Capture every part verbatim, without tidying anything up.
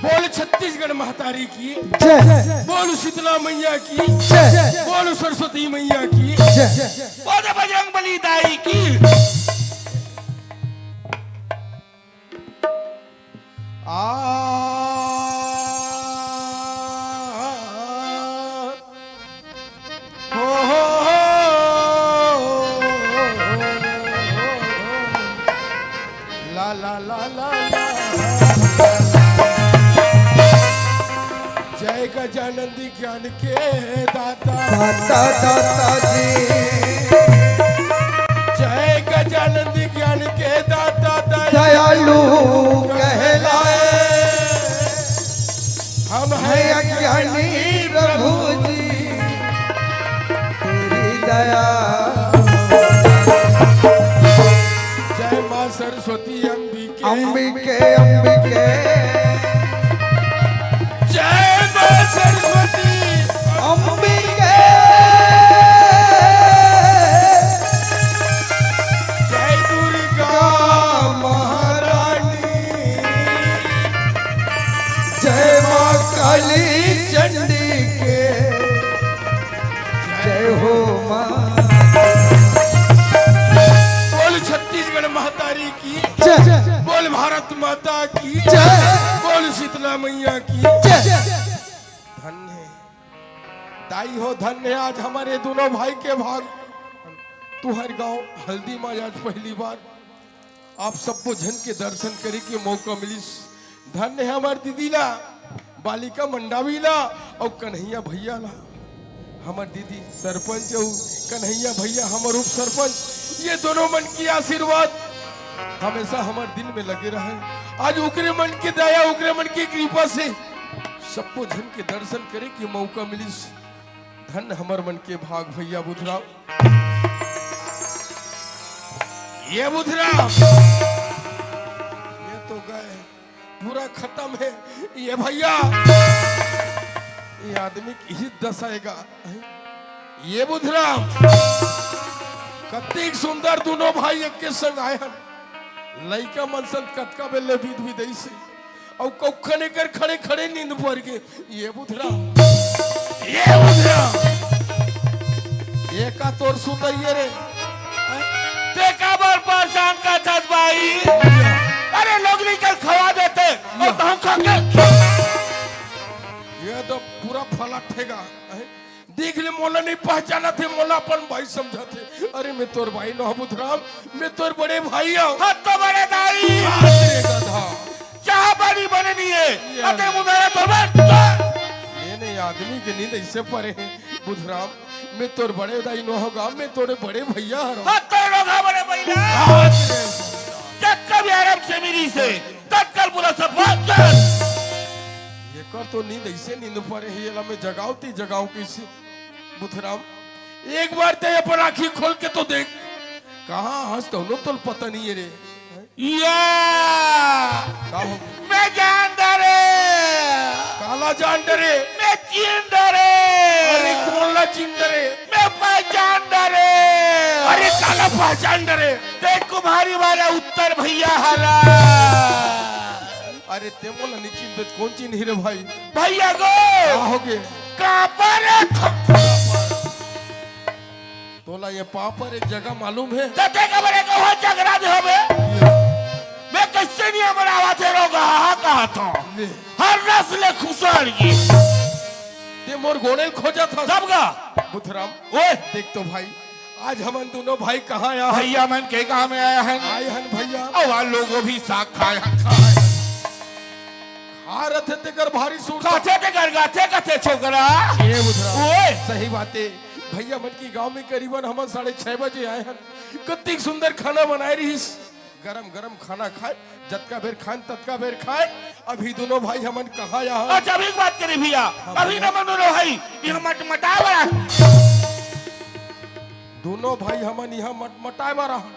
बोल छत्तीसगढ़ महतारी की, जय। बोल शीतला मैया की, जय। बोल सरस्वती मैया की, जय। बोल बजरंग बली दाई की। आ, हो, हो, हो। ला, ला, ला, ला, ला। जय गजानंदी ज्ञान के दाता। दाता, दाता जी। जय गजानंदी ज्ञान के दाता, दयालु कहलाए। हम हैं अज्ञानी प्रभु जी, तेरी दया। जय माँ सरस्वती अम्बिके। अम्बिके, अम्बिके। जय माँ सरस्वती। अम्बिके। जय दुर्गा महारानी। जय माँ काली चंडी के। जय हो माँ। बोल छत्तीसगढ़ महतारी की। जय। बोल भारत माता की। जय। बोल शीतला मैया की। जय। धन्य हे दाई हो, धन्य हे आज हमर ये दूनों भाई के भाग। तुंहर गांव हल्दी मा आज पहली बार आप सबो झन के दर्शन करे के मौका मिलिस। धन्य हे हमर दीदी ला, बालिका मंडावी ला अउ कन्हैया भैया ला। हमर दीदी सरपंच अउ कन्हैया भैया हमर उप सरपंच, ये दूनों मन के आशीर्वाद हमेशा हमर दिल में लगे रहे। आज उकरे मन के दया, उकरे मन के कृपा से सबो झन के दर्शन करे के मौका मिलिस। धन्य हमर मन के भाग भैया बुधराम। ये बुधराम, ये तो गए, पूरा खतम हे। ये भैया, ये आदमी के ही दशा हे गा। ये बुधराम, कतिक सुंदर दूनों भाई एक के संग आए हन। लइका मन सन कतका बेर ले बिद बिदई से। अउ कउखन एकर खड़े खड़े नींद पर गे। ये बुधराम, ये बुधराम, ये का तोर सुतइए रे? तें काबर परेशान करथस भाई? अरे लोग निकल खवा देते अउ तहूं खा के। ये तो पूरा फलट हे गा। देख ले, मोला नहीं पहचानत हे, मोला अपन भाई समझत हे। अरे, मैं तोर भाई नोहंव बुधराम, मैं तोर बड़े भाई हंव। हाँ, तो बड़े दाई। बाप रे गधा। चाह पानी बने नहीं हे। ये अते मुंह मेरा तोर बड़े। ये नहीं, आदमी के नींद अइसे परे हे, बुधराम, मैं तोर बड़े दाई नोहंव गा, मैं तोरे बड़े भैया हरंव। हाँ, तो लोग हाँ बड़े भैया। बाप रे। जब कभी आराम से मिली से, तब कल पूरा सफर। एकर तो नींद अइसे नींद परे हे, एला मैं जगावंव ते जगावंव कइसे? बुधराम, एक बार तें अपन आँखी खोल के तो देख, कहाँ हस तोला तो पता नहीं हे रे। या। का हो? मैं जान डरेंव। काला जान डरेंव? मैं चिन डरेंव। अरे कोन ला चिन डरेंव? मैं पहचान डरेंव। अरे काला पहचान डरेंव? तें कुम्हारी वाला उत्तर भैया हरस। अरे तें मोला नइ चिन्हबे त कोन चिन्ही रे भाई? भैया गो। का होगे? काबर रे? तोला ये पापर एक जगह मालूम हे? त तें काबर एक वहाँ झगड़ा दे होबे? मैं कइसे नहीं हमर आवाज हे रोगा, हाँ, कहा था। ले। हर रस ले खुसर ये। तें मोर गोड़े ल खोजत हस। तब का? बुधराम। ओए। देख तो भाई, आज हमन दूनों भाई कहाँ आए हन? भैया मन के गाँव में आए हन। आए हन भैया। अउ आ लोगो भी साग खाए हन, खाए। खा रथे तेकर भारी सूरत। खाथे तेकर गाथे कथे छोकरा। ए बुधराम। ओए। सही बात हे। भैया मन के गाँव में करीबन हमन साढ़े छह बजे आए हन। कतिक सुंदर खाना बनाए रहिस। गरम गरम खाना खाएन, जतका बेर खाएन, ततका बेर खाएन। अभी दूनों भाई हमन कहाँ आए हन? अच्छा, अभी एक बात करे भैया, हाँ, अभी भैया। न मनो रो भाई, ये मटमटा बड़ा। दूनों भाई हमन इहाँ मटमटाए बर आए हन।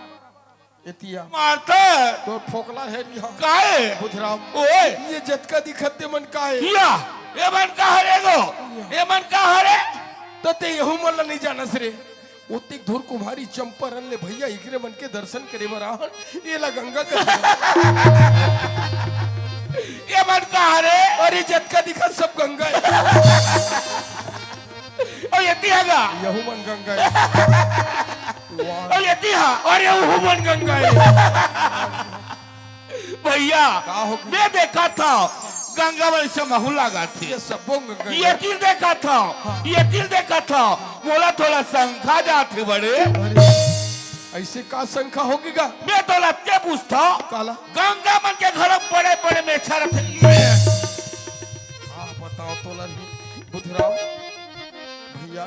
एतिया। मारता। तो फोकला हे रिहा। काहे? बुधराम। ओए। ये जतका दिखत ते मन का हे? या, ये मन का हरे गो? ये मन का हरे? त तें यहू मन ला नइ जानस रे। ओतिक धुर कुम्हारी चंपारण ले भैया इकरे मन के दर्शन करे बर आए हन, एला गंगा कथे। ये मन का हरे? अरे जतका दिखत सब गंगा हे। अउ एती हा गा? यहू मन गंगा हे। वाह। अउ एती हा? अरे यहू मन गंगा हे। भैया, का हो गया? मैं देखत हंव, गंगा मन से महू लागत हे। ये सबो गंगा हे। ये तीर देखत हंव, हाँ। ये तीर देखत हंव, मोला थोड़ा शंका जात हे बड़े। अरे। अइसे का शंका होगे गा? मैं तो लत्ते पूछता। काला? गंगा मन के घलो बड़े बड़े मेछा रथे। हाँ, बताओ तोला नहीं, बुधराम। भइया,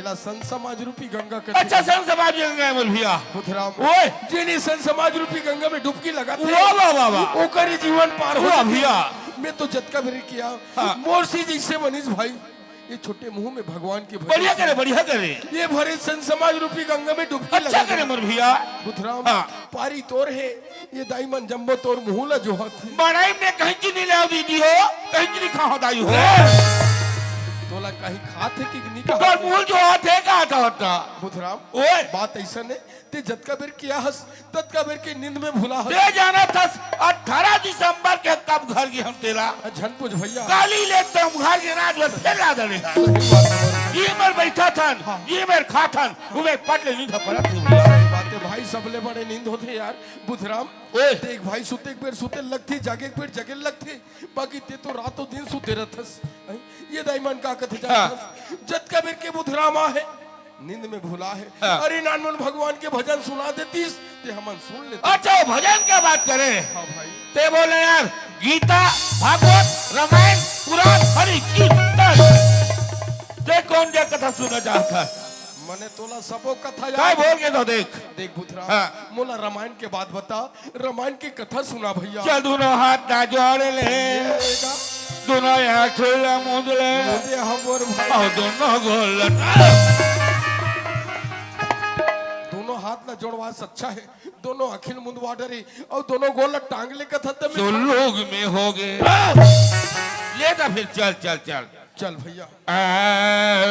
एला संत समाज रूपी गंगा कथे। अच्छा, संत समाज गंगा हे मोर भइया। बुधराम, ओए! जेने संत समाज रूपी गंगा में डुबकी लगाथे, वाह, वाह, वाह, वाह। ओकर ही जीवन पार हो जाथे भइया। मैं तो जतका बेर किया, हाँ। मोर से जइसे बनिस भाई, ये छोटे मुंह में भगवान के भजन बढ़िया करे, बढ़िया करे। ये भरे संत समाज रूपी गंगा में डुबकी अच्छा लगा करे दे। मोर भइया। बुधराम, हाँ। पारी तोर हे, ये दाई मन जम्बो तोर मुंह ला जोहत हे। बड़ाई में कहीं की नहीं लाओ दीदी हो, कहीं की नहीं खाओ दाई हो। तोला कहीं खात हे कि नहीं खात तोर हे? मुंह जोहत हे, कहा था होता। बुधराम, ओए। बात अइसन हे, ते जतका बेर किया हस, ततका बेर के नींद में भुला हस। ते जानत हस, अठारह दिसंबर के कब घर गे हन तेला। झन पूछ भइया। काली ले तुम घर के रात भर फेर ला दे। सही बात हे। ये मेर बैठा थन, हाँ। ये मेर खा थन, उमे पट ले नींद परत हे भइया। सही बात हे भाई, सबले बड़े नींद होथे यार। बुधराम, ओए। देख भाई, सुते एक बेर सुते लगथे, जागे एक बेर जगे लगथे, बाकी ते तो रातों दिन सुते रहथस। हैं? ये दाई मन का कथे जानत हाँ। हस? जतका बेर के बुधराम आहे, नींद में भुला हे। हाँ। अरे नानमन भगवान के भजन सुना देतिस, ते हमन सुन लेते। अच्छा, वो भजन के बात करे? हाँ भाई। ते बोले यार, गीता, भागवत, रामायण, पुराण, हरि कीर्तन। ते कौन के कथा सुनना चाहत हस? मने तोला सबो कथा काय याद बोल के तो देख। देख बुधराम, हाँ। मोला रामायण के बात बता। रामायण के कथा सुना भइया। चल, दोनों हाथ ला जोड़ ले। ये बेटा। दोनों आँख ला मूंद ले। मूंदे हमर भाई। अउ दोनों गोड़ लटा। दोनों हाथ ला जोड़वा सच्चा हे, दोनों आँखी ल मुंदवा डरे, अउ दोनों गोड़ ला टांग ले कथा तब में सुरलोक में होगे। ले जा फिर, चल, चल, चल। चल भइया। आऊ,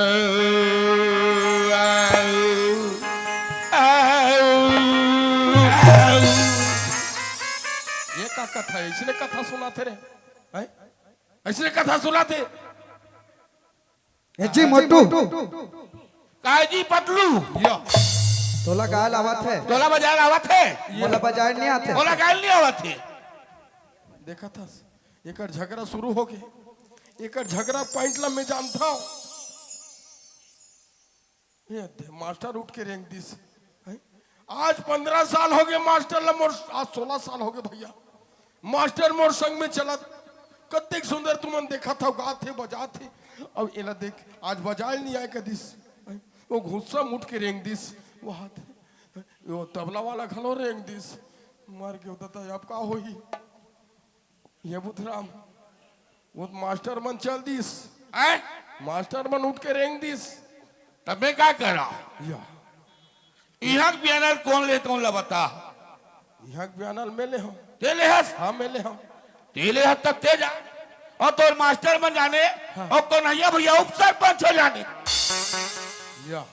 आऊ, आऊ, आऊ। ये का कथा हे? अइसने कथा सुनाथे रे? हैं? अइसने कथा सुनाथे? ए जी मोटू। काय जी पतलू? या। तोला गाय ल आवत हे? तोला बजाय ल आवत हे? मोला बजाय ल नइ आथे। मोला गाय ल नइ आवत हे? देखत हस, एकर झगरा सुरू होगे। एकर झगरा point ला मैं जानथंव। ये दे, मास्टर उठ के रेंग दिस। हैं? आज पंद्रह साल होगे मास्टर ला मोर, आज सोलह साल होगे भइया। मास्टर मोर संग में चलत, कतेक सुंदर तुमन देखत हव, गात हे, बजात हे। अब एला देख, आज बजाय ल नइ आय कहिस। हैं? वो गुस्सा म उठ के रेंग दिस। वो हाथ, वो तबला वाला घलो रेंग दिस। मर गेंव ददा, अब का होही? ये बुधराम, वो मास्टर मन चल दिस। हैं? मास्टर मन उठ के रेंग दिस। तब मैं का करंव? या। इहाँ के बियानल कोन ले, तोन ला बता। इहाँ के बियानल मैं ले हंव। ते ले हस? हाँ, मैं ले हंव। ते ले हस तब ते जा। अउ तोर मास्टर मन जाने, हाँ। अउ कन्हैया भइया उपसरपंच हो जाने। या।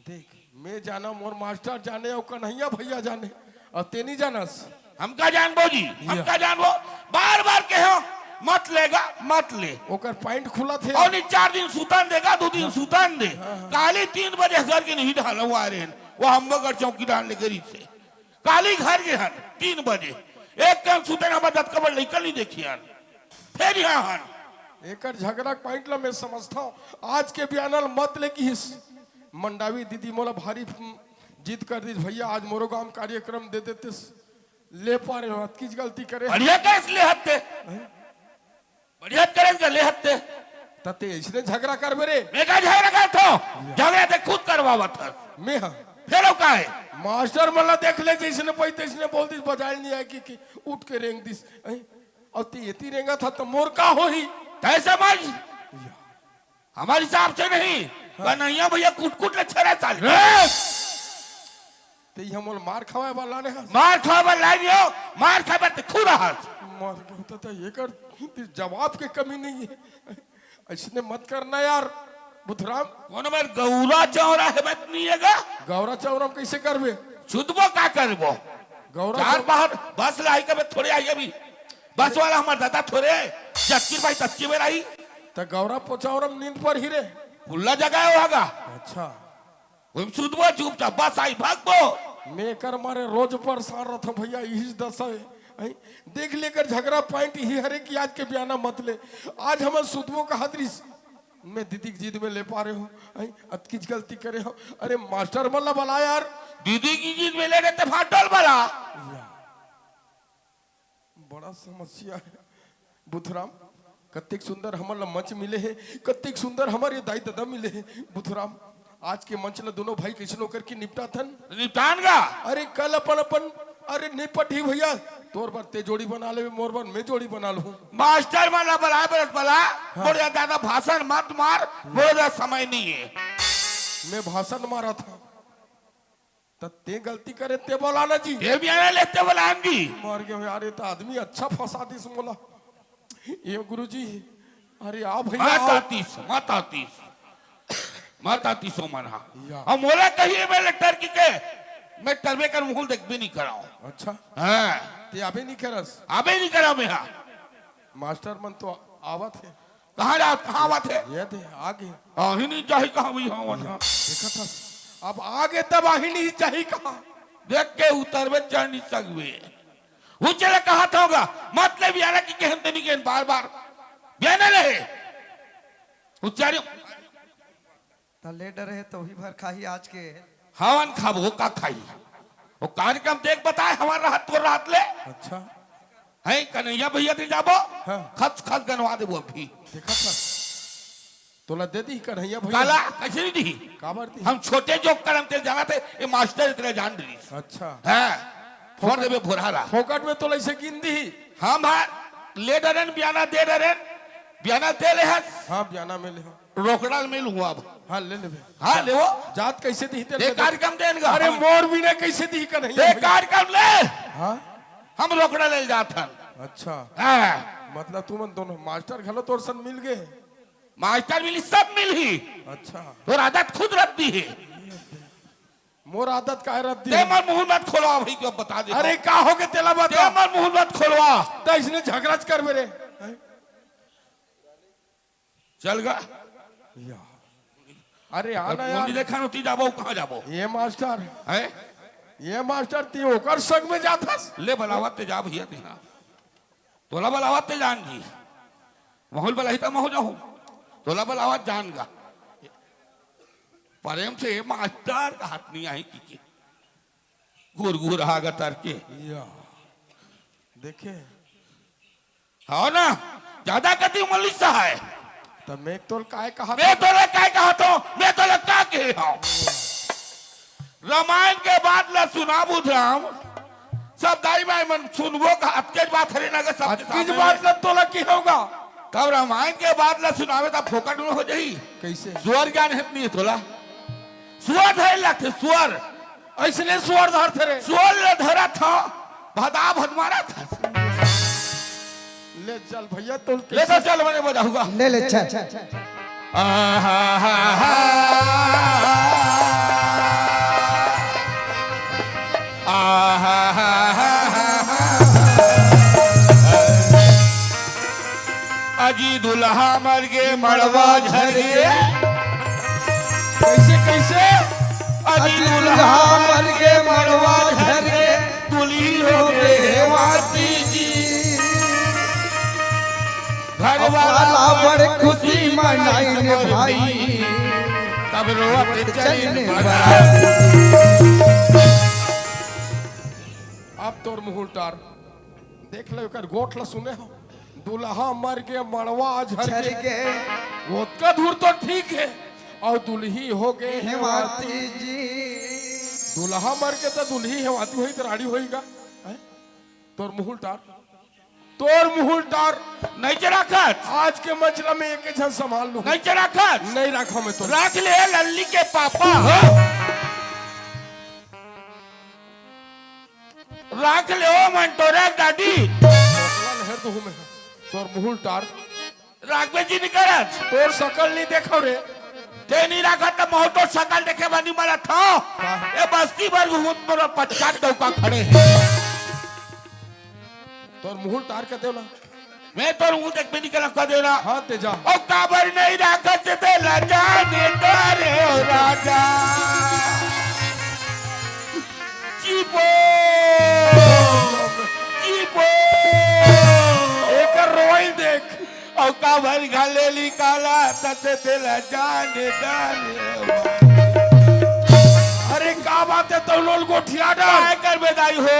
देख, मैं जानंव, मोर मास्टर जाने अउ कन्हैया भइया जाने, अउ ते नइ जानस। हम का जानबो जी, हम या। का जानबो? बार-बार केहेंव, मत ले गा, मत ले। ओकर point खुलत हे। अउ नहीं, चार दिन सुतन दे गा, दू दिन हाँ। सुतन दे। हाँ, हाँ। काली तीन बजे घर के नहीं ढालवा रहे हैं, वो अम्बगढ़ चौकीदार लेके रहिसे। काली घर गे हन तीन बजे, एक कन सुतन, हमर दतका बर लइका नइ देखियन। फेर इहाँ हन। एकर झगरा के point ला मैं समझथंव। आज के बियानल मत ले किहिस। मंडावी दीदी मोला भारी जिद कर दिस, भइया आज मोरो गांव म कार्यक्रम दे देतेस। ले पारे हंव, अतकीच गलती करे हंव। बढ़िया करेस ले हस ते। हैं? बढ़िया करेस गा ले हस ते। त ते अइसने झगरा करबे रे। मैं का झगरा करथंव? झगरा ते खुद करवावत हस। मैं हा। फेर अउ का हे? मास्टर मन ला देख ले, जइसने पई तइसने बोल दिस, बजाय ल नइ आय कि, कि उठ के रेंग दिस। हैं? अउ ते एती रेंगत हस त मोर का होही? तैं समझ। हमर हिसाब से नहीं, हाँ। कन्हैया भइया कुट-कुट ले छेरे साले। रे! ते इहाँ मोला मार खवाय बर लाने हस? मार खवाय बर लाय नइ हंव, मार खाय बर ते खुद हस। मार के होता था, एकर जवाब के कमी नइ हे। अइसने मत करना यार, बुधराम। कोनो मेर गौरा चौरा हे बात नइ हे गा? गौरा चौरा म कइसे करबे? सुतबो का करबो? गौरा चार चौ- बाहर बस ला आई कबे थोरे आई अभी। बस वाला हमर ददा थोरे, जतकी बाई ततकी बेर आई। त गौरा चौरा म नींद परही रे। खुल्ला जगह हे वहाँ का। अच्छा। ओम सुतबो चुपचाप, बस आई भागबो। मैं एकर मारे रोज परेशान रथंव भइया, इही दसा हे। हैं? देख ले एकर झगरा point इही हरे कि आज के बियाना मत ले। आज हमन सुतबो कहत रिहिस। मैं दीदी के जिद में ले पा रहे हो, हैं? अतकीच गलती करे हो। अरे मास्टर मन ला बला यार। दीदी के जिद में ले रहे ते फाटल बला। या। बड़ा समस्या है बुधराम। कत्तेक सुंदर हमर ला मंच मिले हे, कत्तेक सुंदर हमर ये दाई ददा मिले हे बुधराम। आज के मंच ला दोनों भाई कइसनो करके निपटाथन। निपटान गा। अरे कल अपन अपन, अरे नहीं पटही भैया, तोर बर ते जोड़ी बना लेबे, मोर बर मैं जोड़ी बना लूं। मास्टर मन ला बलाए बर बला, हाँ। मोर दादा भाषण मत मार, मोर दादा समय नहीं है। मैं भाषण मारा था। त ते गलती करे ते बोला ना जी। ते भी आने लेते बोला हम जी। मर गए यार, ये तो आदमी अच्छा फंसा दिस मोला। ये गुरुजी, अरे आ भैया, मत आओ। आतीस, मत आतीस, मत आतीस ओ मन हा। या। अब मोला कही मैं लेटर की के, मैं टरबे कर मुहुल देखबे नहीं कराओ। अच्छा। हाँ। ते आबे नहीं करस? आबे नहीं करा मैं हा। मास्टर मन तो आवत हे। कहाँ जात, कहाँ आवत हे? ये दे, आगे। आही नहीं जाही कहाँ हुई हाँ वहाँ। देखा था, अब आगे तब आही नहीं जाही कहाँ? देख के उतरबे, चढ़ नहीं सकबे। उचले कहा था होगा, मतलब यार कि कहन ते नहीं कहन बार बार। बियाना ले। उच्चारी। त ले डरे हे तो ही भर खाही आज के। हवन खाबो का खाही? वो कार्यक्रम देख बताए हमार राहत तोर राहत ले। अच्छा। हैं कन्हैया भैया दे जाबो। हाँ। खस खस गनवा देबो अभी। देखा था। तोला दे दी कन्हैया भैया। काला कैसे नहीं दी? काबर दी? हम छोटे जो करम तेल जाना थे, ये मास्टर इतने जान दी। अच्छा। हाँ। छोड़ देबे भोरहा ला। फोकट में तोला इसे गिन दी। हम हाँ, ले डरेन बियाना दे डरेन। बियाना दे ले हस। हाँ, बियाना में ले हो। रोकड़ा में लूंगा अब। हाँ, ले लेबे। हाँ, ले वो। जात कैसे दी तेरे ये को? कार्यक्रम देन गा। अरे, मोर बिना कैसे दी कन्हैया ये भैया? कार्यक्रम ले। हाँ? हम रोकड़ा ले जात हन। अच्छा। हाँ। मतलब तुमन दोनों मास्टर घलो तोर सन मिल गए? मास्टर मिली, सब मिली। अच्छा। तोर आदत खुद रद्दी है। मोर आदत काय रद्दी ते है? मन मुंह मत खोलवा भाई, जो बता दे। अरे, का हो के तेला बता? ते मन मुंह मत खोलवा। त इसने झगड़ा कर मेरे। चल गा। या। अरे, आना मुंडी यार। देखा नोती जाबो, कहाँ जाबो? ये मास्टर। हैं? ये मास्टर, ती ओकर संग में जाथस? ले बलावत ते जा भैया, तेहा। तोला बलावत ते जान जी। माहौल बलाही त महू जाहूं। तोला बलावत जान गा। प्रेम से ये मास्टर का हाथ नहीं आई की, की। घुर घुर आगा तर के। या। देखे। हाँ ना, ज्यादा कति मलिसा है। त मैं तोल काय कहा मैं था? तोला काय कहा था? मैं तोला का कहे हूँ? रामायण के बात ला सुना बुधराम, सब दाई माई मन सुनबो का अतकेच बात हरे ना के सबके अतकेच सामने बात में। ला तोला की होगा? तब रामायण के बात ला सुनावे तब फोकट में हो जाई। कैसे? स्वर ज्ञान है नहीं तोला। सुअर धरे लगथे, सुअर। अइसने सुअर धरथे रे। सुअर ल धरत हव, भदा भद मारत हस। ले चल भैया, तोल ले तो कैसे चल, मने बजाऊंगा। ले, ले, चल। आहा, हा, हा। आहा, हा, हा, हा, हा। अजी दुल्हा मर गे मड़वा झर गे। कैसे, कैसे? अजी दुल्हा मर गे मड़वा झर गे, दुल्ही हो गे हे माती जी। घर वाला बड़ खुशी मनाइन भाई, तब रोवत चलिन बरात। अब तोर मुंह उल्टा। देख ले, ओकर गोठ ल सुने हो, दुल्हा मर गे, मड़वा झर झर गे। गे। ओतका दूर तो ठीक हे, अउ दुल्ही हो गे हे हेवाती जी। दुल्हा मर गे त दुल्ही हेवाती होई त राड़ी होई गा। हैं? तोर मुहुल टार, तोर मुहुल टार। नहीं चराखत। आज के मंच ल मैं एक झन संभाल लूं। नहीं चराखत। नहीं राखा मैं तो। राख ले लल्ली के पापा। हाँ। राख ले ओ मंटोरा दादी। बोतला लहर तो हूँ मैं। तोर मुहुल टार। राखबे जी नहीं करत। तोर सकल नहीं देखो रे। ते नहीं राखत त महू तोर सकल देखे बनी मरत हव। का? ए बस्ती भर घूमत मोर पचास डौका खड़े हे। तोर मुहुल टार के देव ना। मैं तोर मुहुल देख में निकल का देव ना। हाँ, ते जा। ओ काबर नहीं राखत से ते लजा ने तारे ओ राजा। चीपो, चीपो। एकर रोई देख। अउ काबर घले निकाला तसे तेला जाने जाने। अरे का बात हे, तउन ल गोठिया डार। काय करबे दाई हो,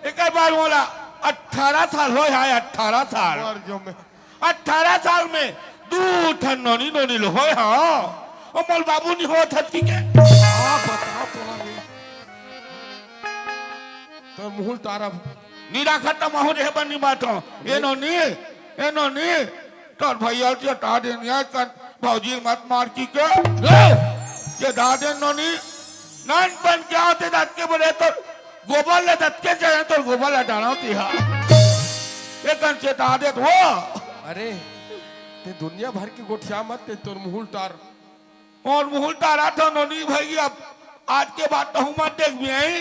एकर बर मोला अठारह साल होय हे, अठारह साल। मर गयो मैं। अठारह साल में दू ठन नोनी नोनी ल होय हे। ओ मोर बाबू नी होत हस कि के? हाँ, बता तोला भी। तो मुहुल तारा। नी राखत त महू रेहे बर नी बाटो। ए नोनी, ए नोनी, तोर भैया ल चेता दे नी, आज कन भौजी ल मत मार कि के। ए! चेता दे नोनी, नानपन के आते दतके बरे तोर गोबर ले दतके जाए, तोर गोबर ले डालो तिहा। एकन चेता दे तो। अरे, ते दुनिया भर के गोठिया मत, ते तोर मुहुल तार। मोर मुहुल तारा था नोनी भाई, अब आज के बाद तहूँ मत देखबे, हैं?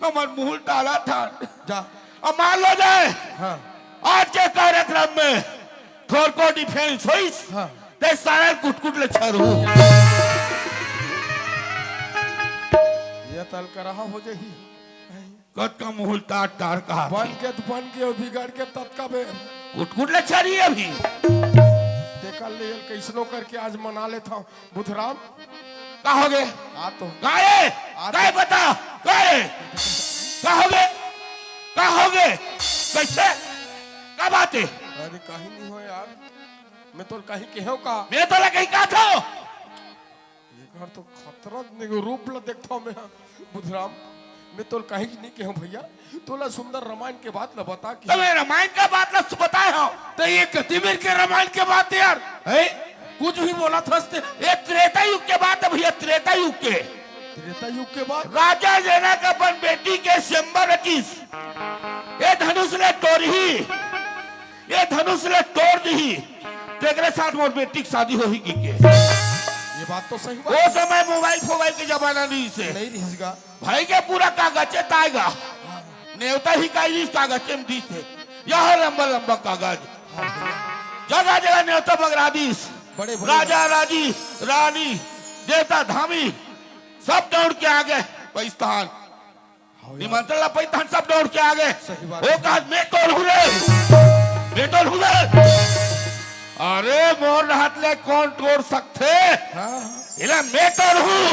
हमर मुहुल तारा था। जा। अब मान लो जाए, हाँ। आज के कार्यक्रम में थोरको डिफेंस होइस, हाँ। ते सारा कुटकुट ले छरू। ये तल करहा हो जाही। कतका मुहुल तार तार कहा बन थे। के त बन के, अउ बिगड़ के ततका बेर। कुटकुट ले छरी अभी। तेकर ले कइसनो करके आज मना लेथव। बुधराम। का होगे? आ तो। का ए? आ तो। का ए बता? का ए? का होगे? का होगे? कइसे? का बात हे? अरे कहीं नहीं हो यार। मैं तोला कहीं केहेंव का? मैं तोला कहीं का थव? एकर तो खतरा निक रूप ला देखथव मैं, बुधराम। मैं तोला कहीं नहीं केहेंव भैया, तोला सुंदर रामायण के बात ला बता कि त मैं रामायण के बात ला बताए हंव। त ये कति बेर के रामायण के बात यार? हैं? कुछ भी बोलत हस ते। ये त्रेता युग के बात हे भैया, त्रेता युग के। त्रेता युग के बात? राजा जनक अपन बेटी के स्वयंवर रचिस। ये धनुष ले टोरही, ये धनुष ले टोर दिही, तेकरे साथ मोर बेटी के शादी होही कि के। ये बात तो सही बात ओ हे। समय मोबाइल फोबाइल के जमाना नहीं से। नहीं रिहिस गा। भाई के पूरा कागज हे ताय गा। नेवता ही काई दिस कागज में दिस हे। यह लंबा लंबा कागज। जगह जगह नेवता बगरा दिस। बड़े बड़े राजा राजी, रानी, देवता धामी, सब दौड़ के आगे। पाकिस्तान। हाँ यार। निमंत्रण ला पाइस तहन सब दौड़ के आगे। सही बात ओ हे। कहा, मैं टोरहूं रे, मैं टोरहूं रे। अरे मोर रहत ले कोन टोर सकथे? हाँ। एला मैं टोरहूं।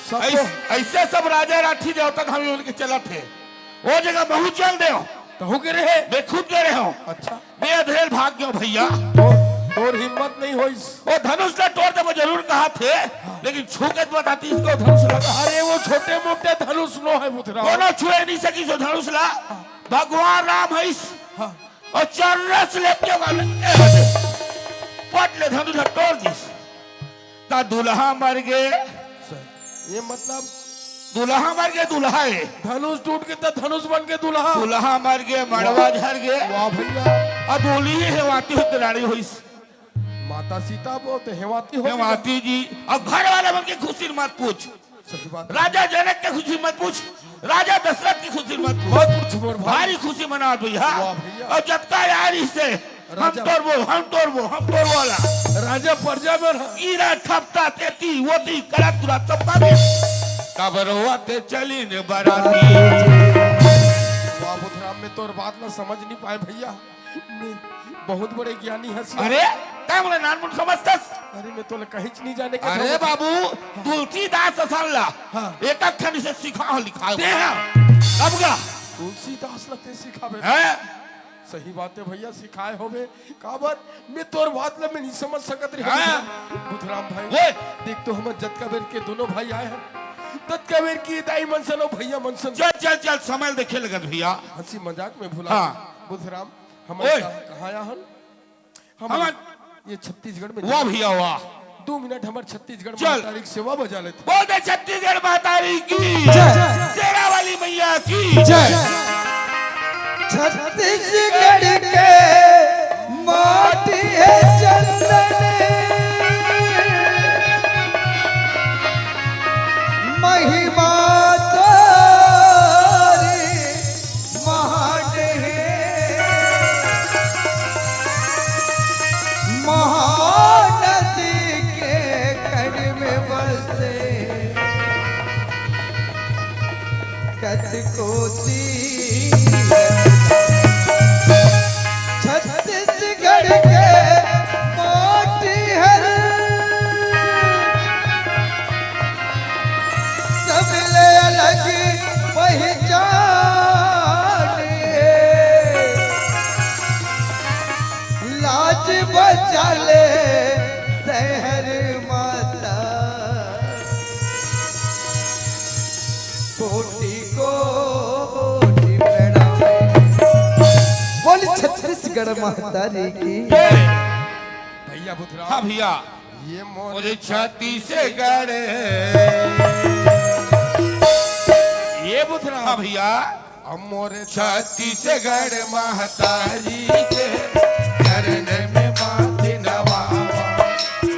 सब ऐस-, तो ऐसे सब राजा राठी देवता धामी मन के चलत हे। ओ जगह महूं चल देंव। तहूं गे रहे? मैं खुद गे रहेंव। अच्छा। मैं अधरेल भाग गेंव भैया। तोर, तोर हिम्मत नहीं होइस। ओ धनुष ला टोर देबो जरूर कहाथे, लेकिन छू के तो बतातिस ओ धनुष ला। अरे वो छोटे मोटे धनुष नो हे बुधराम। कोनो छुए नहीं सकिस ओ धनुष ला। भगवान राम हइस। हाँ। अउ चर्रस लेके वाले, ए, पट ले धनुष ला टोर दिस। त दूल्हा मर गे। ये मतलब? दूल्हा मर गे, दूल्हा हे। धनुष टूट गे त धनुष बन गे दूल्हा। दूल्हा मर गे, मड़वा झर गे। वाह भैया। अब दूल्ही हेवाती हुई रानी होइस। माता सीता वो तो हेवाती हो गई। हेवाती जी, अब घर वाला मन के खुशी मत पूछ। सही बात। राजा जनक के खुशी मत पूछ, राजा दशरथ की खुशी मत पूछ। मत पूछ मोर भाई। भारी खुशी मनावत भैया। वाह भैया। अउ जतका यार इससे हम राजा। टोरबो, हम टोरबो, हम टोरबो वाला। राजा प्रजा में रह। ईरा ठपटा तेती, वोती, करा तुरा सबका भी। काबर होवत हे चली ने बाराती। वाह बुधराम, मैं तोर बात ना समझ नहीं पाए भैया। मैं बहुत बड़े ज्ञानी हस। अरे, तैं मोला नानमुन समझथस? अरे, मैं तोला कहींच नहीं जाने का अरे था। बाबू, तुलसीदास असन ला हाँ। एक एक ठन से सिखा लिखा। ते हाँ। अब का? तुलसीदास ला ते सिखाबे। हैं? सही बात हे भैया, सिखाए होबे। काबर मैं तोर बात ला मैं नहीं समझ सकत रहे। हाँ। बुधराम भाई, ओए। देख तो हमर जतका बेर के दोनों भाई आए हन, ततका बेर के दाई मन सन अउ भैया मन सन। चल, चल, चल, समय देखे लगत भैया। हंसी मजाक में भुला हाँ। दे। बुधराम, हमन ओए। कहाँ, कहाँ आए हन? हमन हमन ये छत्तीसगढ़ में वाह भैया वाह। दो मिनट हमर छत्तीसगढ़ चल। महतारी के सेवा बजा लेते। बोल दे छत्तीसगढ़ महतारी की। जय। शेरा वाली मैया की। जय। छत्तीसगढ़ के माटी हे चंदन, महिमा तोरी महान हे। महानदी के कण में बसे कतको तीर। कोटि कोटि प्रणाम। बोल छत्तीसगढ़ महतारी की। जय। भैया बुधराम। हाँ भैया। ये मोर छत्तीसगढ़। ये बुधराम। हाँ भैया। अब मोर छत्तीसगढ़ महतारी के चरण में माथ नवावा।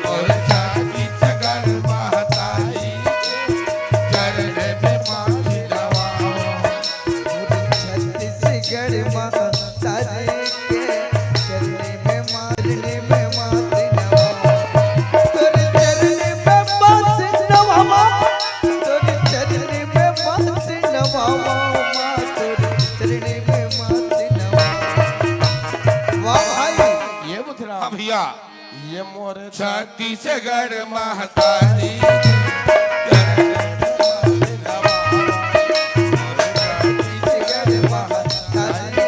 मोर छत्तीसगढ़ महतारी के चरण में माथ नवावा। मोर छत्तीसगढ़ महतारी के चरण में माथ, चरण में माथ नवावा। तोर चरण में माथ नवावा। तोर चरण में माथ नवावा, माँ तोर चरण में माथ नवावा। वाह भाई। ये बुधराम। हाँ भैया। ये मोर छत्तीसगढ़ महतारी। छत्तीसगढ़ महतारी।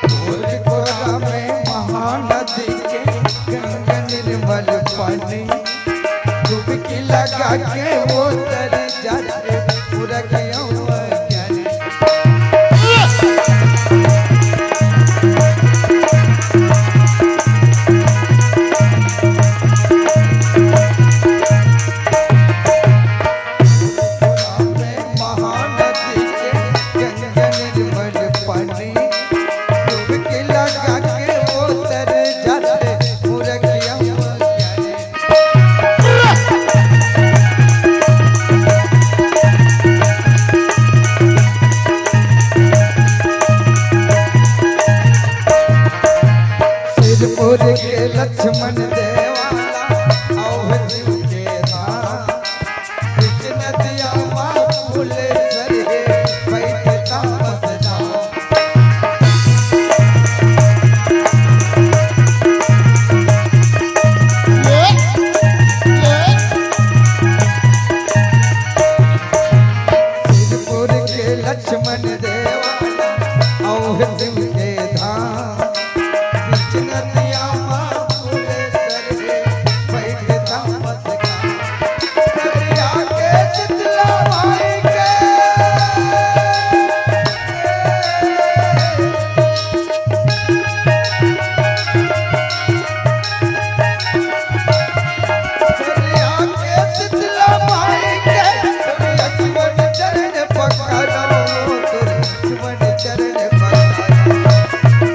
तोर गोरा में महानदी के गंगा निर्मल पानी, डुबकी लगा के वो तर जाथे पूरा गंवा ज्ञानी। गोरा में महानदी के गंगा निर्मल पानी, डुबकी लगा के वो तर जाथे पूरा गंवा ज्ञानी। सिरपुर के लक्ष्मण देवा, अवधू के धाम, बीच नदिया मा पुल सर हे, बैठ तामस धाम। सिरपुर के लक्ष्मण देवा, अवधू के धाम, बीच नदिया मा पुल सर हे, बैठ तामस धाम। दरिया के शीतला माई के। दरिया के शीतला माई के, लक्ष्मण चरण पखारो, लक्ष्मण चरण पखारो।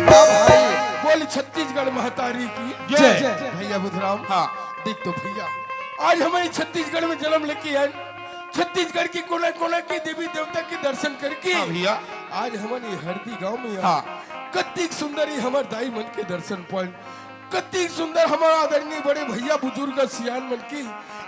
वाह भाई। बोल छत्तीसगढ़ महतारी की जय। जय। भैया बुधराम। हाँ। देख तो भैया, आज हमन छत्तीसगढ़ में जन्म लेके आए, छत्तीसगढ़ की कोना कोना की देवी देवता के दर्शन करके हाँ भैया। आज हमन ये हरदी गांव में आए। हाँ। कतिक सुंदर ये हमर दाई मन के दर्शन पाएन, कतिक सुंदर हमर आदरणीय बड़े भैया बुजुर्ग सियान मन के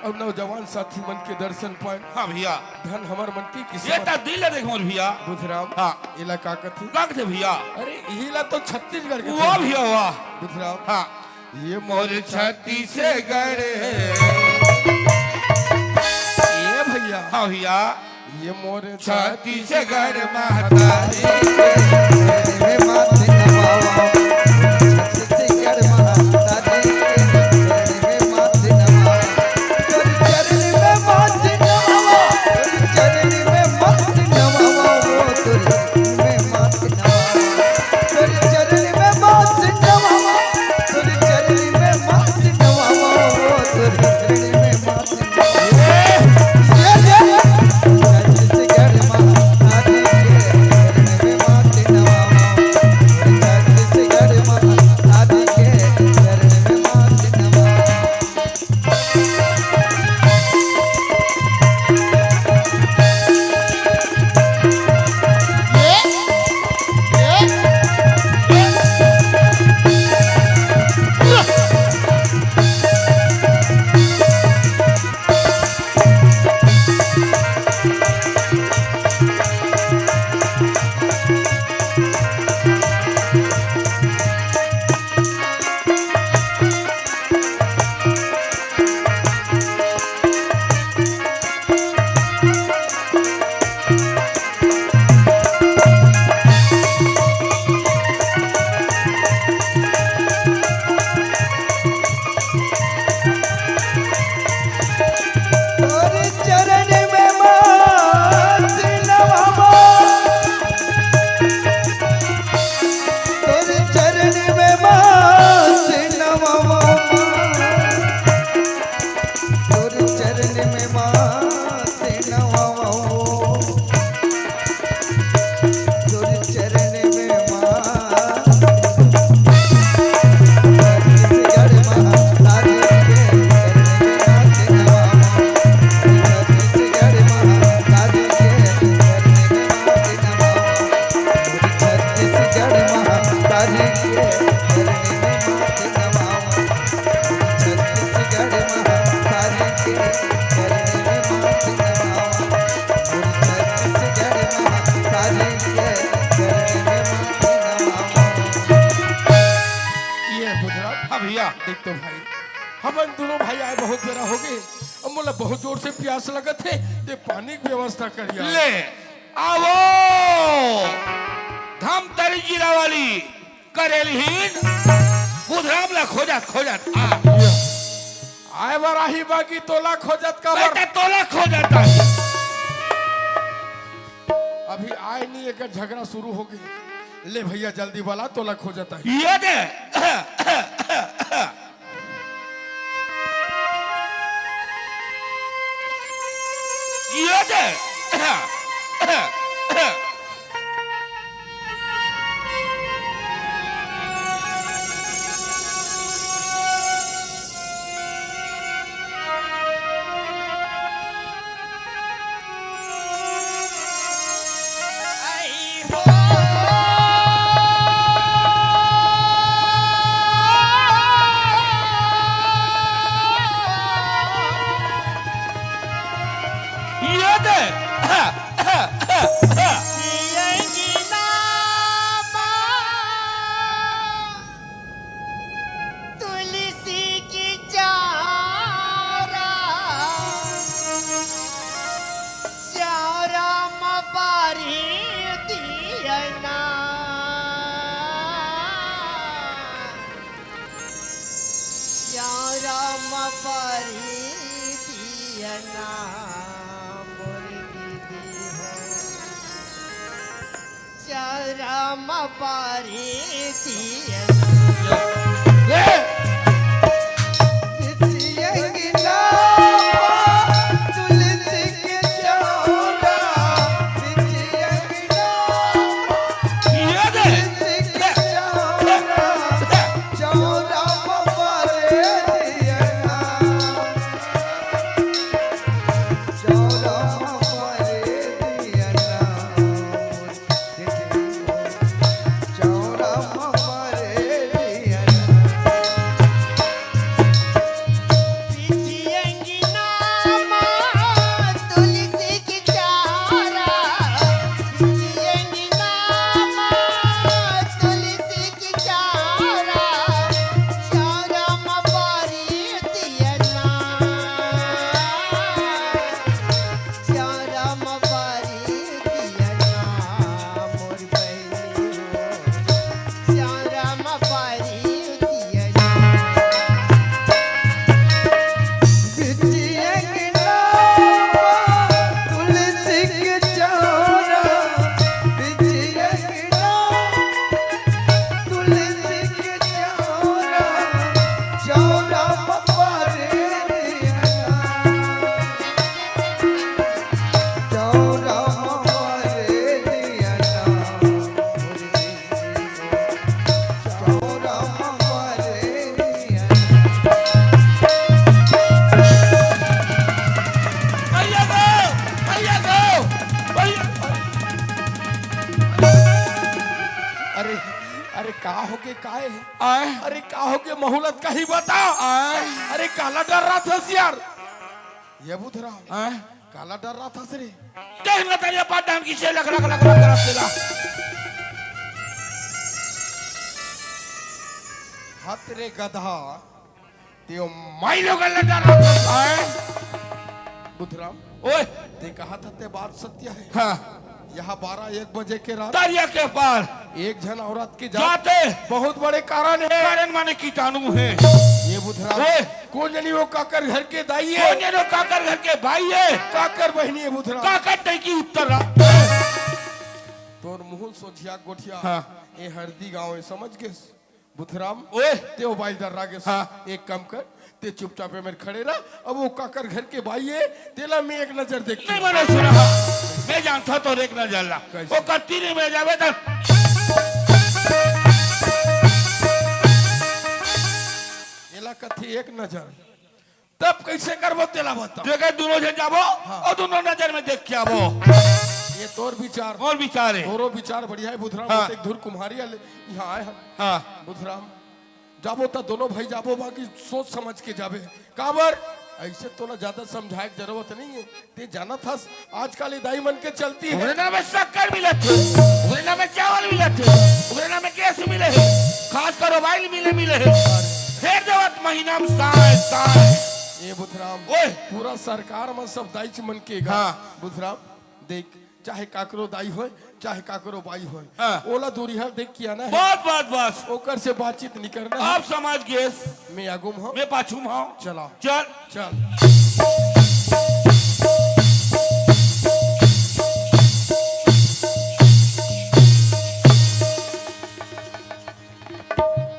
अउ नौजवान साथी मन के दर्शन पाएन। हाँ भैया। धन हमर मन की ये किस्मत। ता दिल ला देख मोर भैया। बुधराम। हाँ। एला का कथे? का कथे भैया? अरे, एला तो छत्तीसगढ़ के वाह भैया, वाह। बुधराम। हाँ। ये मोर छत्तीसगढ़। ये भैया। हाँ भैया। ये मोर छत्तीसगढ़ महतारी। छत्तीसगढ़ महतारी। बुधराम। हाँ भैया। देख तो भाई, हमन दोनों भाई आए बहुत बेरा हो गए। अब मोला बहुत जोर से प्यास लगत हे, ते पानी के व्यवस्था करिया। ले, आवो। धमतरी जिला वाली करेलहीन बुधराम ला खोजत, खोजत आ। आए बर आही बाकी तोला खोजत का नहीं बर? तो तोला खोजत आ। अभी आए नहीं, एक झगड़ा शुरू हो गई। ले भैया, जल्दी वाला तोला खोजत आ। ये दे। ये दे। ये दे। तुलसी की चारा, चारा म बारी दियना, चारा म बारी दियना, मोर दीदी हो। चरम परितियन। ए! बिचियंगिना तुलसी के चौरा, बिचियंगिना ये दे! तुलसी के चौरा, चौरा परितियन। चौरा परितियन। चरम बारी दियना, मोर बहिनी हो, चरम बारी दियना। बिटिया के नाम तुलसी के चौरा, बिटिया के नाम तुलसी के चौरा, चौरा बारी दियना। चौरा बारी दियना, चौरा बारी दियना। भैया गो, भैया गो, भैया। अरे, अरे, का होगे, का हे? आय? अरे, का होगे, महूलत कहीं बता। आय? अरे, काला डर्राथस यार? ये बुधराम। आय? काला डर्राथस रे? देख ना तेरे पास डांग की से लग, लग, लग, लग, लग तेरा। हत रे गधा, ते ओ माई लोगन ला डर्राथस। आय? बुधराम, ओए। ते कहा था ते बात सत्य हे। हाँ। यहाँ बारह एक बजे के रात दरिया के पार एक झन औरत के जात जाते बहुत बड़े कारण हे। कारण माने कीटाणु हे। ये बुधराम, ओए। कोन जनी वो काकर घर के दाई हे? कोन जनी वो काकर घर के भाई हे? काकर बहिनी हे बुधराम? काकर तई की उत्तर रा-, तोर मुहुल सोझिया गोठिया। हाँ। ए हरदी गाँव हे, समझ गेस? बुधराम, ओए। ते ओ बाई डर्रा गेस। हाँ। एक काम कर, ते चुपचाप ए मेर खड़े रह। अब वो काकर घर के बाई हे, तेला मैं एक नजर देख के नहीं, मैंने सुना। मैं जानता तो एक नजर ला। कैसे? वो कत्ती नहीं मैं जावे तो एला कथी एक नजर। तब कैसे करबो तेला बता। जगह दोनों झन जाबो हाँ। और दोनों नजर में देख के आबो। ये तोर विचार। मोर विचार हे। तोरो विचार बढ़िया हे बुधराम। हाँ। एक धुर कुम्हारी आले यहाँ आए हम। हाँ। बुधराम, जाबो त दोनों भाई जाबो, बाकी सोच समझ के जाबे। काबर? अइसे तोला ज्यादा समझाए के जरूरत नहीं हे। ते जानत हस, आजकल ये दाई मन के चलती हे। ओकरे नाम में शक्कर मिलत हे, ओकरे नाम में चावल मिलत हे, ओकरे नाम में गैस मिले हे, खास कर मोबाइल मिले, मिले हे। फेर देवत महीना में साय, साय। ए बुधराम, ओए। पूरा सरकार में सब दाईच मन के गा। हाँ। बुधराम, देख, चाहे काकरो दाई होय, चाहे काकरो बाई होय, हाँ। ओला दूरिहा देख के आना हे। बस, बस, बस। ओकर से बातचीत नहीं करना हे। अब समझ गेस। मैं आगू में हंव। मैं पाछू में हंव। चला। चल। चल।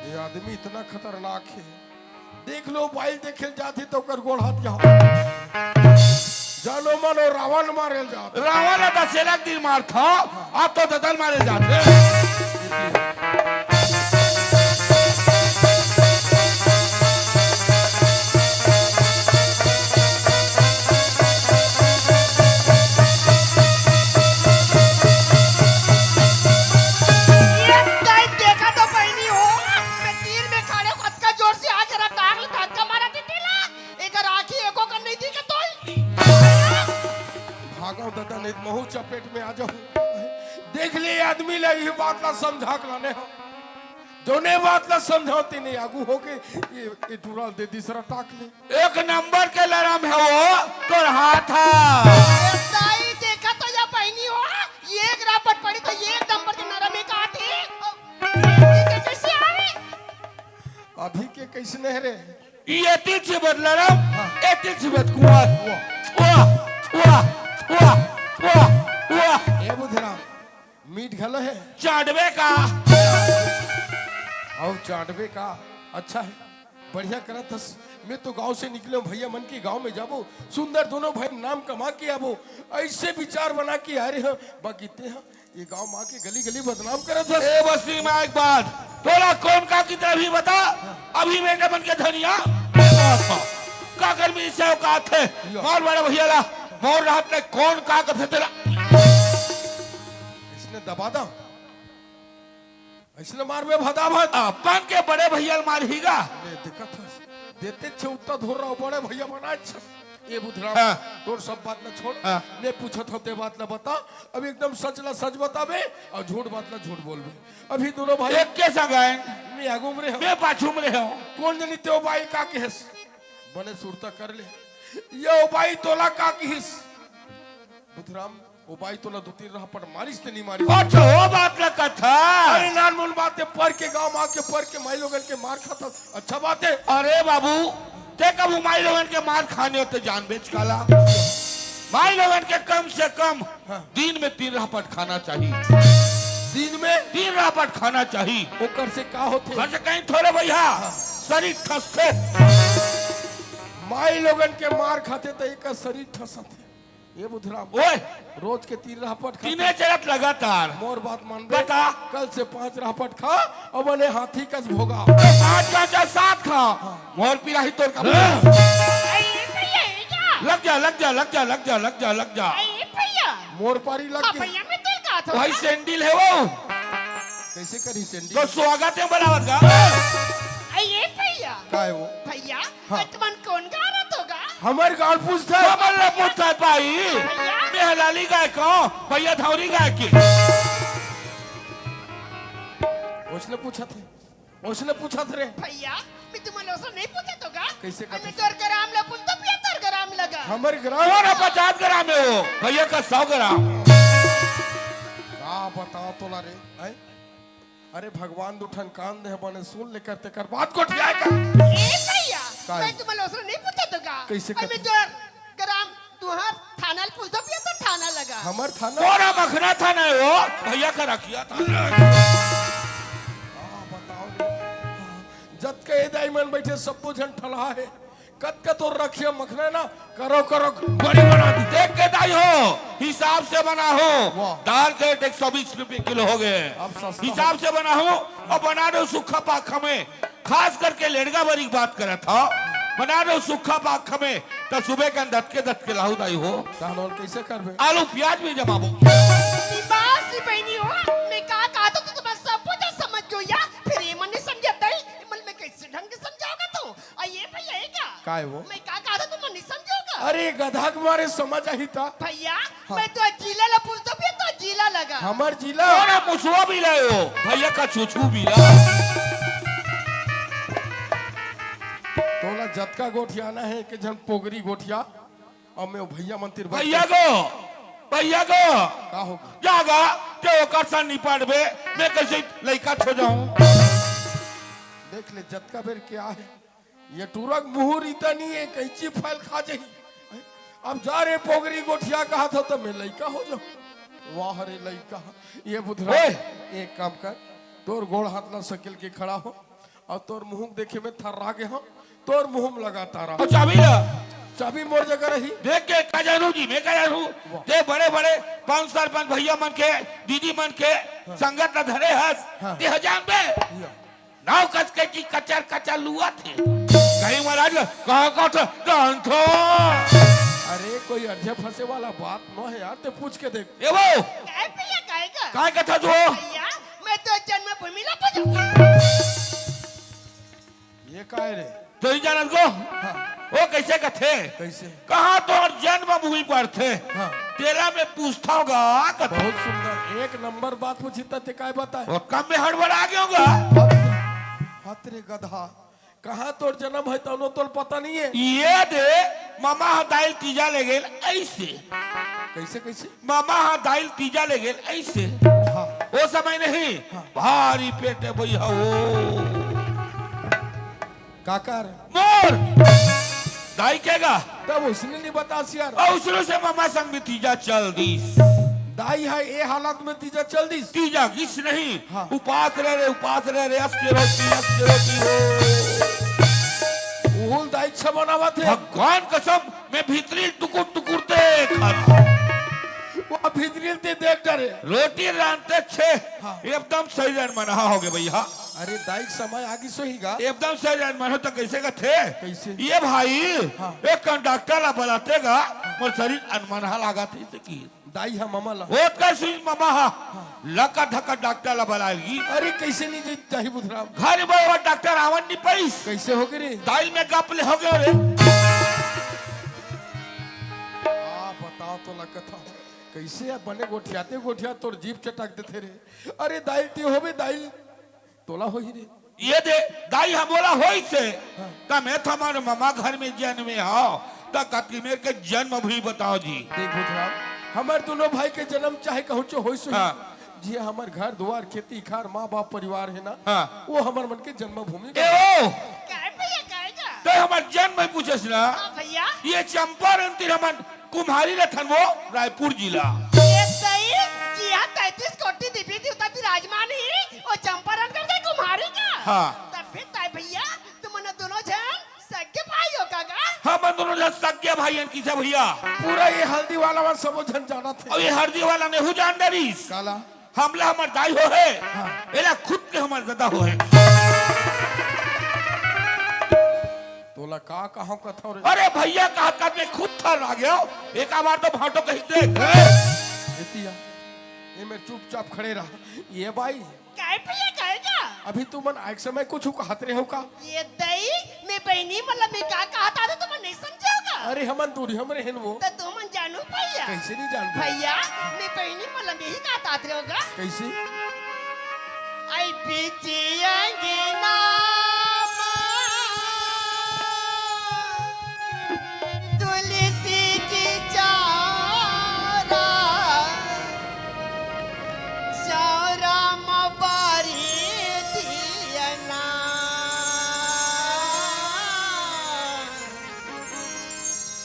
ये आदमी इतना खतरनाक हे। देख लो, मोबाइल देखे ल जाथे त ओकर गोड़ हाथ के हाल। जानो मानो रावण मारे ल जाथे। रावण ला दसेला के दिन मारथा, अब तो ददा ल मारे ल जाथे। ये दाई देखा तो बहिनी हो, मैं तीर में खड़े कतका जोर से आके रटाक ले धक्का मारा थी तेला। एकर आँखी एको कन नहीं दिखत होई। भागव ददा, नहीं त महू चपेट में आ जाहूं। देख ले, ये आदमी ला ये बात ला समझा के लाने हंव। जोने बात ला समझावं, तेने आगू होके ये, ये टूरा ल दे दिस रटाक ले। एक नंबर के लरम हे वो, तोर हाथ हा। ए दाई, देखा तो या बहिनी हो, ये एक रापट पड़ी त ये एक नंबर के नरम हे का थे। ये कैसे आवे? अभी के कइसने हे रे? ये तिल से बदला राम, हाँ। ये तिल से बद कुंवर। वाह। वाह, वाह, वाह, वाह, वाह। ए बुधराम, मीठ घलो हे? चाटबे का? अउ चाटबे का? अच्छा हे, बढ़िया करत हस। मैं तो गांव से निकले हंव, भैया मन के गांव में जाबो, सुंदर दोनों भाई नाम कमा के आबो, अइसे विचार बना के आ रहे हंव, बाकी ते ह ये गांव में आके गली गली बदनाम करत हस। ए बस्ती में एक बात, तोला कोन का की तरह भी बता, अभी बेटे मन के धनिया। का कर मिली से औकात हे? यो। मोर बड़े भैया ला, मोर राहत ले कोन का करथे तेला? इसने दबा दा। अइसने मारबे भदाभद। अपन के बड़े भैया ल मारही गा। ले, देखत हस, देते छे उत्ता धोर रहा, बड़े भैया बनाए छस। ए बुधराम, हाँ। तोर सब बात ला छोड़। हाँ। मैं पूछत हंव, ते बात ला बता। अब एकदम सच ला सच बताबे अउ झूठ बात ला झूठ बोलबे। अभी दोनों भाई एक के संग आए। मैं आगू में रहे हंव। मैं पाछू में रहे हंव। कोन जनी ते ओ बाई का कहेस? बने सुरता कर ले। ये ओ बाई तोला का कहिस? बुधराम, ओ बाई तोला दू तीन रहपट मारिस ते नहीं मारिस? अच्छा, वो बात ला कथा। अरे नानमुन बात हे, पर के गांव में आके पर के माई लोगन के मार खाथस, अच्छा बात हे। अरे बाबू, ते कभू माई लोगन के मार खाने हो त जानबेच काला। माई लोगन के कम से कम हाँ। दिन में तीन रहपट खाना चाही। दिन में? तीन रहपट खाना चाही। ओकर से का होथे? घर से कहीं थोड़े भैया, हाँ। शरीर ठसथे। माई लोगन के मार खाथे त एकर शरीर ठसथे। ए बुधराम, ओए! रोज के तीन रहपट खा। तीने चरत लगातार। मोर बात मानबे। बता। कल से पांच रहपट खा, अब बने हाथी कस भोगा। तो पांच, पांच अउ सात खा। हाँ। मोर पिराही तोर का। अरे भैया, ये क्या? लग जा, लग जा, लग जा, लग जा, लग जा, लग जा। अरे भैया। मोर पारी लग हाँ, गई। भैया, मैं तेल का था। भाई सैंडल हे वो। कइसे करी सैंडल? तो स्वागत हे बनावत का। अरे भैया। का हे वो? भैया, हाँ। आज मन कोन गारत होगा? हमर गांव पूछता है। हमर ले पूछता है भाई। भैया। मैं हलाली गाय का, भैया धौरी गाय के। उसने पूछा थे, उसने पूछा थे रे। भैया, मैं तुम्हारे से नहीं पूछा तो का? कैसे मैं करते? तोर ग्राम ला पूछता पिया तोर ग्राम लगा। हमर ग्राम? तोरा पचास ग्राम हे वो, भैया का सौ ग्राम। का बताओ तोला रे, हैं? अरे भगवान दू ठन कान दे बने सुन ले कर तेकर बात गोठियाए का। ए भैया, का मैं है? तुम्हारे से नहीं पूछा तो का? कैसे अरे करते? मैं तोर ग्राम तुहार थाना ल पूछो पिया तो थाना लगा। हमर थाना? मोरा मखना थाना हे वो, भैया का रखिया थाना। हाँ, बताओ रे। जतका ए दाई मन बैठे सब्बो झन ठलहा हे। कतका तोर रखिया मखना हे ना, करो, करो, बड़ी बना दी। देख के दाई हो, हिसाब से बना हो। वाह। दाल के रेट एक सौ बीस रुपए किलो हो गए। अब सस्ता हिसाब हो। से बना हो अउ बना दो सूखा पाखा में, खास करके लेड़गा बरी की बात करत हंव। बना दो सूखा पाखा में, त सुबह का दतके दतके लाहू दाई हो। तहन और कैसे करबे? आलू प्याज भी जमाबो। दिमाग से बहनी हो, मैं का कहा था तो तुम्हारा सब कुछ समझ गयो या, फिर ये मन नहीं समझा दाई, ये मन में कैसे ढंग से समझाओगा तू? अउ ये भैया, ये का? का हे वो? मैं का कहा था, तुमन अरे, गधा के मारे समझ आही ता। भैया, हाँ। मैं तो जिला ला पूछतो, फिर तो जिला लगा। हमर जिला? अरे, मुसवा बिला हो, भैया का छुछू बिला। तोला जतका गोठियाना हे, एक झन पोगरी गोठिया, अउ मैं भैया मन तीर भैया गो, भैया गो। का हो? जागा, ते ओकर सा निपटबे, मैं कइसे लइका हो जाहूं? देख ले, जतका बेर के आहे, ये टूरा के मुहूर इतनी हे, कैंची फाइल खा जाही। अब जा रे पोगरी गोठिया, कहा था तो मैं लइका हो जाहूं। वाह रे लइका, ये बुधरा, ओए! एक काम कर, तोर गोड़ हाथ ला सकेल के खड़ा हो, अउ तोर मुंह देखे में थर्रा गे हंव, तोर मुंह में लगातार आ। अउ चाबी ला? चाबी मोर जगह रही। देख के का जानहूं जी, मैं का जानहूं? वाह। ते बड़े-बड़े पंच सरपंच भैया मन के, दीदी मन के हाँ। संगत ला धरे हस, हाँ। ते ह जानबे? या। नाव कस के जी कचर कचर लुआ थे। कहीं महाराज कहाँ का था? जानथो। अरे, कोई अर्जे फंसे वाला बात नो हे यार, ते पूछ के देख। ए वो! काय भैया, काय का? काय कथा जो? भैया, मैं तो जन्मभूमि ला पूछूं। ये काय रे? तो ही जानत को? हाँ। वो कैसे कथे? कैसे? कहाँ तोर जन्मभूमि पड़थे? हाँ। तेला मैं पूछथंव गा कथे। बहुत सुंदर, एक नंबर बात पूछी त ते काय बताए? वो कम में हड़बड़ा गे होगा। हत रे गधा, कहाँ तोर जन्म हे तौनो तोल पता नहीं हे? ये दे, ममा ह दाई ल तीजा ले गेल अइसे। कैसे, कैसे? ममा ह दाई ल तीजा ले गेल अइसे। हाँ। ओ समय नहीं, हाँ। भारी पेट हे भैया हो। काकर? मोर! दाई के गा? तब उसने नहीं बतास यार। अउ उसने से ममा संग भी तीजा चल दीस। दाई ह ए हालत में तीजा चल दीस। तीजा गिस नहीं। हाँ। उपास रहे रे, उपास रहे रे, अस के रोटी, अस के रोटी हो। उहुल दाई अच्छा बनावत हे। भगवान कसम, मैं भीतरी टुकुर टुकुर देखत। वो भीतरी ते देख डरे। रोटी रांधते छे, हाँ। एकदम सही रन मना हो गए भैया। अरे दाई के समय आगी सोही गा। एकदम सही रन मनो तो कैसे का थे? कैसे? ये भाई, हाँ। एक कंडक्टर ला बुलाते गा, मोर शरीर अनमनहा लागत हे इसे की। दाई ह ममा ला। ओतका सुई ममा ह। हाँ। लका धका डॉक्टर ला बलाएगी। अरे, कैसे नहीं जी-, जाही बुधराम? घर में वो डॉक्टर आवन नहीं पाइस। कैसे हो गए रे? दाई में गप ले हो गए रे। आ, बताओ तो लका था। कैसे अब बने गोठियाते गोठिया तोर जीभ चटक देथे रे। अरे, दाई ती होबे, दाई तोला होही रे। ये दे, दाई ह मोला होइस हे। हाँ। त मैं तो हमर ममा घर में जन्मे हंव, त कति मेर के जन्म भी बताओ जी। देख बुधराम, हमर दोनों भाई के जन्म चाहे कहूँचो होइस होही। हाँ। जे हमर घर दुआर, खेती खार, माँ बाप परिवार हे ना, हाँ। वो हमर मन के जन्मभूमि ए का ओ! काय भैया, काय का? त हमर जन्म में पूछस ना, हाँ भैया। ये चंपारण तीर हमन कुम्हारी रथन वो रायपुर जिला। ये सही, जिहां तैंतीस कोटि देवी देवता विराजमान हे, वो चंपारण कर दे कुम्हारी का। हाँ। तब भी तय भैया, तुमन दोनों झन सगे भाई हो का गा? हमन दोनों झन सगे भाई हन, किसे भैया? पूरा ये हल्दी वाला मन सबो झन जानत हे। अउ ये हल्दी वाला नेहू जान डरिस। काला? हमला हमर दाई हो हे, हाँ। एला खुद के हमर ददा हो हे। तोला का कहंव कथंव रे? अरे भैया, कहा कथे खुद थर्रा गेंव, एका बार तो भांटो कहिथे। ए, एतिया, ए में चुपचाप खड़े रह। ये बाई। काय भैया, काय का? अभी तुमन आए के समय कुछ कहत रहे हो का? ये दई, मैं बहिनी मन ला मैं का कहत आथे, तुमन नहीं समझे हो का? अरे, हमन दूरी हमरे हेन वो। त तुमन जानू भैया। कैसे नहीं जानबो? भैया, मैं बहिनी मन ला मैं ही कहत आथे हो का? कैसे? आई बीच अंगना मा तुलसी की चारा, चारा मा बारी दिया ना।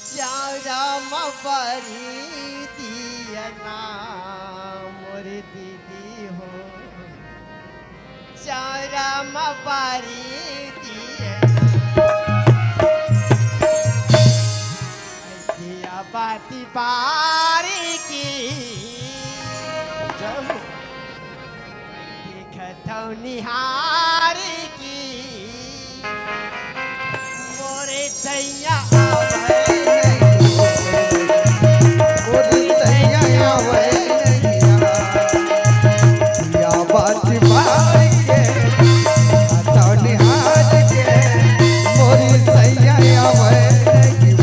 चारा मा बारी दिया ना, मोर दीदी हो। चारा मा बारी दिया ना। दिया बाती बारी की। जय हो। देखत हव निहारी की, मोरे सैया आवै नहीं, मोरे सैया आवै नहीं, या बात मार के, देखत हव निहार के, मोरे सैया आवै नहीं।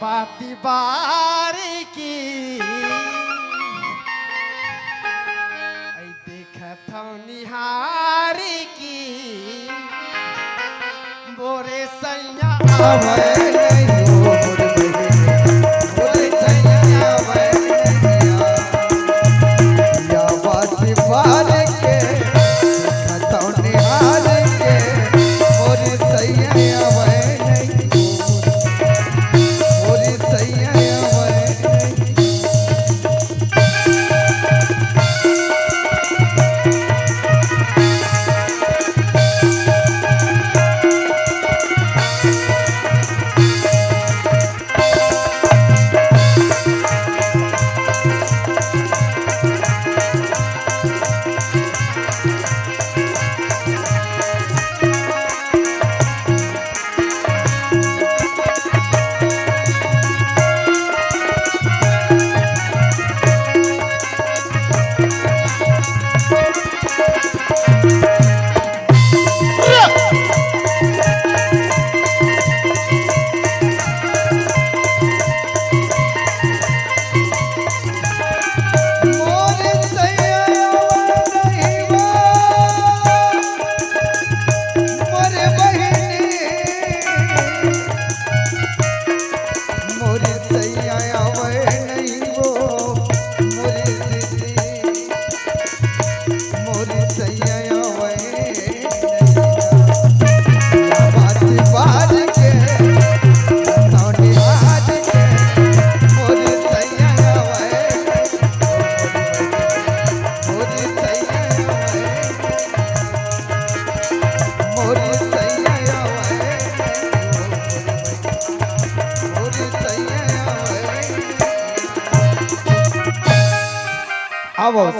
आती बारी की, ऐ देखत हव निहारी की, मोरे सैया आवे नहीं हो, मोरे सैया आवे नहीं। या बात बार के, खतौनी हार के, मोरे सैया आवे नहीं हो, मोरे सैया आवे नहीं। मोर सैया आवे नहीं वो, मोर बहिनी। मोर सैया आवे नहीं वो, मोर दीदी। मोर सैया आवे नहीं। बात बात के, सौनी बात के, मोर सैया आवे। मोर सैया आवे। मोर सैया आवे। मोर सैया आवे। आवो,